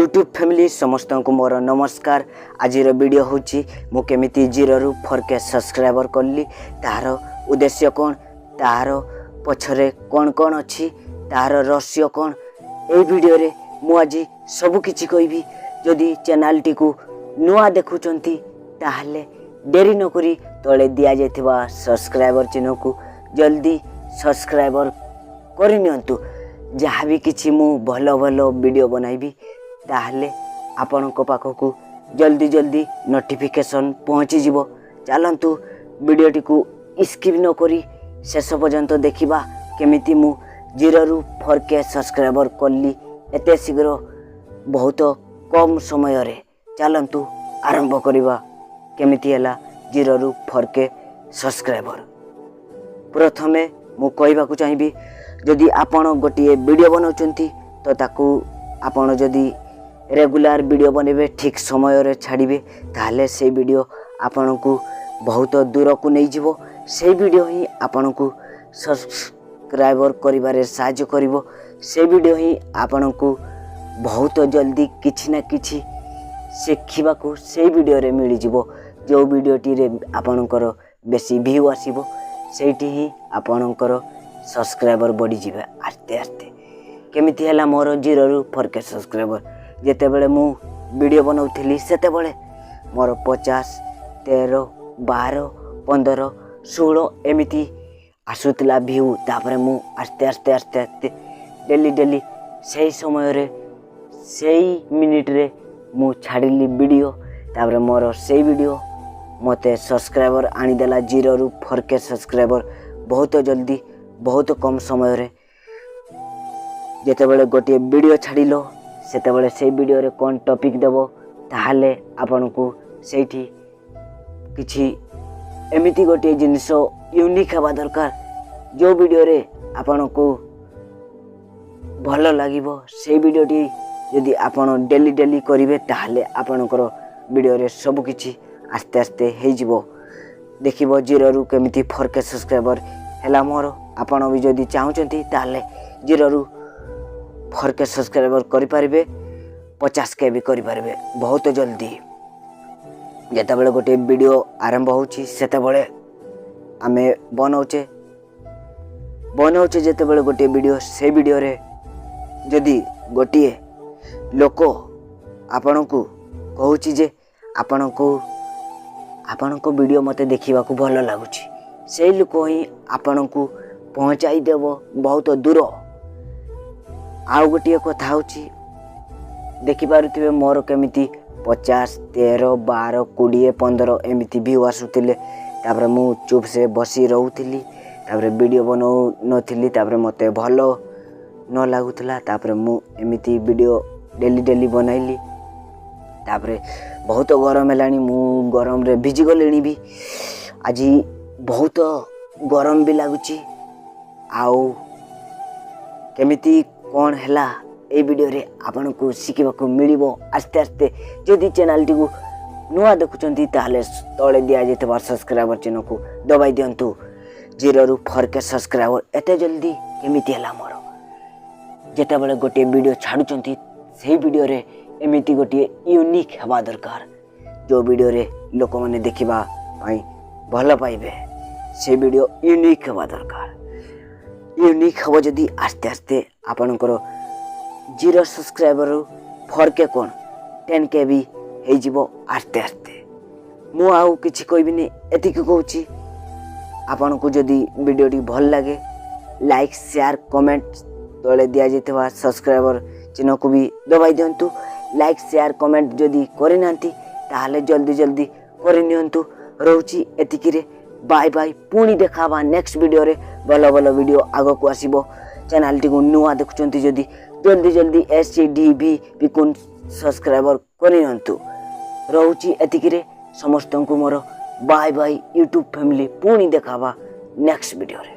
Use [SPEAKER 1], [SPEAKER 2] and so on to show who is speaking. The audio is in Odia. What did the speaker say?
[SPEAKER 1] ୟୁଟ୍ୟୁବ୍ ଫ୍ୟାମିଲି, ସମସ୍ତଙ୍କୁ ମୋର ନମସ୍କାର। ଆଜିର ଭିଡ଼ିଓ ହେଉଛି ମୁଁ କେମିତି 0ରୁ 4K subscriber କଲି, ତାହାର ଉଦ୍ଦେଶ୍ୟ କ'ଣ, ତାହାର ପଛରେ କ'ଣ କ'ଣ ଅଛି, ତାହାର ରହସ୍ୟ କ'ଣ। ଏଇ ଭିଡ଼ିଓରେ ମୁଁ ଆଜି ସବୁ କିଛି କହିବି। ଯଦି ଚ୍ୟାନେଲଟିକୁ ନୂଆ ଦେଖୁଛନ୍ତି, ତାହେଲେ ଡେରି ନକରି ତଳେ ଦିଆଯାଇଥିବା ସବସ୍କ୍ରାଇବର ଚିହ୍ନକୁ ଜଲ୍ଦି ସବସ୍କ୍ରାଇବର କରିନିଅନ୍ତୁ। ଯାହା ବି କିଛି ମୁଁ ଭଲ ଭଲ ଭିଡ଼ିଓ ବନାଇବି, ତାହେଲେ ଆପଣଙ୍କ ପାଖକୁ ଜଲ୍ଦି ଜଲ୍ଦି ନୋଟିଫିକେସନ୍ ପହଞ୍ଚିଯିବ। ଚାଲନ୍ତୁ, ଭିଡ଼ିଓଟିକୁ ସ୍କିପ୍ ନକରି ଶେଷ ପର୍ଯ୍ୟନ୍ତ ଦେଖିବା, କେମିତି ମୁଁ 0ରୁ 4K subscriber କଲି ଏତେ ଶୀଘ୍ର, ବହୁତ କମ୍ ସମୟରେ। ଚାଲନ୍ତୁ ଆରମ୍ଭ କରିବା, କେମିତି ହେଲା 0ରୁ 4K subscriber. ପ୍ରଥମେ ମୁଁ କହିବାକୁ ଚାହିଁବି, ଯଦି ଆପଣ ଗୋଟିଏ ଭିଡ଼ିଓ ବନାଉଛନ୍ତି, ତ ତାକୁ ଆପଣ ଯଦି ରେଗୁଲାର ଭିଡ଼ିଓ ବନେଇବେ, ଠିକ୍ ସମୟରେ ଛାଡ଼ିବେ, ତାହେଲେ ସେଇ ଭିଡ଼ିଓ ଆପଣଙ୍କୁ ବହୁତ ଦୂରକୁ ନେଇଯିବ। ସେଇ ଭିଡ଼ିଓ ହିଁ ଆପଣଙ୍କୁ ସବସ୍କ୍ରାଇବର କରିବାରେ ସାହାଯ୍ୟ କରିବ। ସେ ଭିଡ଼ିଓ ହିଁ ଆପଣଙ୍କୁ ବହୁତ ଜଲ୍ଦି କିଛି ନା କିଛି ଶିଖିବାକୁ ସେଇ ଭିଡ଼ିଓରେ ମିଳିଯିବ। ଯେଉଁ ଭିଡ଼ିଓଟିରେ ଆପଣଙ୍କର ବେଶୀ ଭ୍ୟୁ ଆସିବ, ସେଇଠି ହିଁ ଆପଣଙ୍କର ସବସ୍କ୍ରାଇବର ବଢ଼ିଯିବେ ଆସ୍ତେ ଆସ୍ତେ। କେମିତି ହେଲା ମୋର 0ରୁ 4K subscriber? ଯେତେବେଳେ ମୁଁ ଭିଡ଼ିଓ ବନାଉଥିଲି, ସେତେବେଳେ ମୋର 50, 13, 12, 15, 16 ଏମିତି ଆସୁଥିଲା ଭ୍ୟୁ। ତାପରେ ମୁଁ ଆସ୍ତେ ଆସ୍ତେ ଆସ୍ତେ ଆସ୍ତେ ଡେଲି ଡେଲି ସେଇ ସମୟରେ, ସେଇ ମିନିଟ୍ରେ ମୁଁ ଛାଡ଼ିଲି ଭିଡ଼ିଓ। ତାପରେ ମୋର ସେଇ ଭିଡ଼ିଓ ମୋତେ ସବସ୍କ୍ରାଇବର ଆଣିଦେଲା, 0ରୁ 4K subscriber, ବହୁତ ଜଲ୍ଦି, ବହୁତ କମ୍ ସମୟରେ। ଯେତେବେଳେ ଗୋଟିଏ ଭିଡ଼ିଓ ଛାଡ଼ିଲ, ସେତେବେଳେ ସେଇ ଭିଡ଼ିଓରେ କ'ଣ ଟପିକ୍ ଦେବ, ତାହେଲେ ଆପଣଙ୍କୁ ସେଇଠି କିଛି ଏମିତି ଗୋଟିଏ ଜିନିଷ ୟୁନିକ୍ ହେବା ଦରକାର, ଯେଉଁ ଭିଡ଼ିଓରେ ଆପଣଙ୍କୁ ଭଲ ଲାଗିବ। ସେଇ ଭିଡ଼ିଓଟି ଯଦି ଆପଣ ଡେଲି ଡେଲି କରିବେ, ତାହେଲେ ଆପଣଙ୍କର ଭିଡ଼ିଓରେ ସବୁକିଛି ଆସ୍ତେ ଆସ୍ତେ ହେଇଯିବ। ଦେଖିବ, 0ରୁ କେମିତି 4K subscriber ହେଲା ମୋର। ଆପଣ ବି ଯଦି ଚାହୁଁଛନ୍ତି, ତାହେଲେ 0ରୁ 4K subscriber କରିପାରିବେ, 50K ବି କରିପାରିବେ ବହୁତ ଜଲ୍ଦି। ଯେତେବେଳେ ଗୋଟିଏ ଭିଡ଼ିଓ ଆରମ୍ଭ ହେଉଛି, ସେତେବେଳେ ଆମେ ବନାଉଛେ ବନାଉଛେ ଯେତେବେଳେ ଗୋଟିଏ ଭିଡ଼ିଓ, ସେ ଭିଡ଼ିଓରେ ଯଦି ଗୋଟିଏ ଲୋକ ଆପଣଙ୍କୁ କହୁଛି ଯେ ଆପଣଙ୍କ ଭିଡ଼ିଓ ମୋତେ ଦେଖିବାକୁ ଭଲ ଲାଗୁଛି, ସେଇ ଲୋକ ହିଁ ଆପଣଙ୍କୁ ପହଞ୍ଚାଇ ଦେବ ବହୁତ ଦୂର। ଆଉ ଗୋଟିଏ କଥା ହେଉଛି, ଦେଖିପାରୁଥିବେ ମୋର କେମିତି 50, 13, 12, 20, 15 ଏମିତି ଭ୍ୟୁ ଆସୁଥିଲେ। ତାପରେ ମୁଁ ଚୁପ୍ ସେ ବସି ରହୁଥିଲି। ତାପରେ ଭିଡ଼ିଓ ବନାଉନଥିଲି। ତାପରେ ମୋତେ ଭଲ ନ ଲାଗୁଥିଲା। ତାପରେ ମୁଁ ଏମିତି ଭିଡ଼ିଓ ଡେଲି ଡେଲି ବନାଇଲି। ତାପରେ ବହୁତ ଗରମ ହେଲାଣି, ମୁଁ ଗରମରେ ଭିଜିଗଲିଣି ବି। ଆଜି ବହୁତ ଗରମ ବି ଲାଗୁଛି। ଆଉ କେମିତି କ'ଣ ହେଲା, ଏଇ ଭିଡ଼ିଓରେ ଆପଣଙ୍କୁ ଶିଖିବାକୁ ମିଳିବ ଆସ୍ତେ ଆସ୍ତେ। ଯଦି ଚ୍ୟାନେଲଟିକୁ ନୂଆ ଦେଖୁଛନ୍ତି, ତାହେଲେ ତଳେ ଦିଆଯାଇଥିବା ସବସ୍କ୍ରାଇବର ଚିହ୍ନକୁ ଦବାଇ ଦିଅନ୍ତୁ। 0ରୁ 4K subscriber ଏତେ ଜଲ୍ଦି କେମିତି ହେଲା ମୋର? ଯେତେବେଳେ ଗୋଟିଏ ଭିଡ଼ିଓ ଛାଡ଼ୁଛନ୍ତି, ସେଇ ଭିଡ଼ିଓରେ ଏମିତି ଗୋଟିଏ ୟୁନିକ୍ ହେବା ଦରକାର, ଯେଉଁ ଭିଡ଼ିଓରେ ଲୋକମାନେ ଦେଖିବା ପାଇଁ ଭଲ ପାଇବେ। ସେ ଭିଡ଼ିଓ ୟୁନିକ୍ ହେବା ଦରକାର। ୟୁନିକ୍ ହେବ ଯଦି, ଆସ୍ତେ ଆସ୍ତେ ଆପଣଙ୍କର 0 ସବସ୍କ୍ରାଇବରରୁ 4K କ'ଣ, 10K ବି ହେଇଯିବ ଆସ୍ତେ ଆସ୍ତେ। ମୁଁ ଆଉ କିଛି କହିବିନି, ଏତିକି କହୁଛି। ଆପଣଙ୍କୁ ଯଦି ଭିଡ଼ିଓଟି ଭଲ ଲାଗେ, ଲାଇକ୍, ସେୟାର, କମେଣ୍ଟ, ତଳେ ଦିଆଯାଇଥିବା ସବସ୍କ୍ରାଇବର ଚିହ୍ନକୁ ବି ଦବାଇ ଦିଅନ୍ତୁ। ଲାଇକ୍, ସେୟାର, କମେଣ୍ଟ ଯଦି କରିନାହାନ୍ତି, ତାହେଲେ ଜଲ୍ଦି ଜଲ୍ଦି କରିନିଅନ୍ତୁ। ରହୁଛି ଏତିକିରେ, ବାଏ ବାଏ। ପୁଣି ଦେଖା ହେବା ନେକ୍ସଟ ଭିଡ଼ିଓରେ। ଭଲ ଭଲ ଭିଡ଼ିଓ ଆଗକୁ ଆସିବ। ଚ୍ୟାନେଲଟିକୁ ନୂଆ ଦେଖୁଛନ୍ତି ଯଦି, ଜଲ୍ଦି ଜଲ୍ଦି SCDV ପିକୁନ୍ ସବସ୍କ୍ରାଇବର କରିନିଅନ୍ତୁ। ରହୁଛି ଏତିକିରେ। ସମସ୍ତଙ୍କୁ ମୋର ବାଏ ବାଏ ୟୁଟ୍ୟୁବ୍ ଫ୍ୟାମିଲି। ପୁଣି ଦେଖା ହେବା ନେକ୍ସଟ ଭିଡ଼ିଓରେ।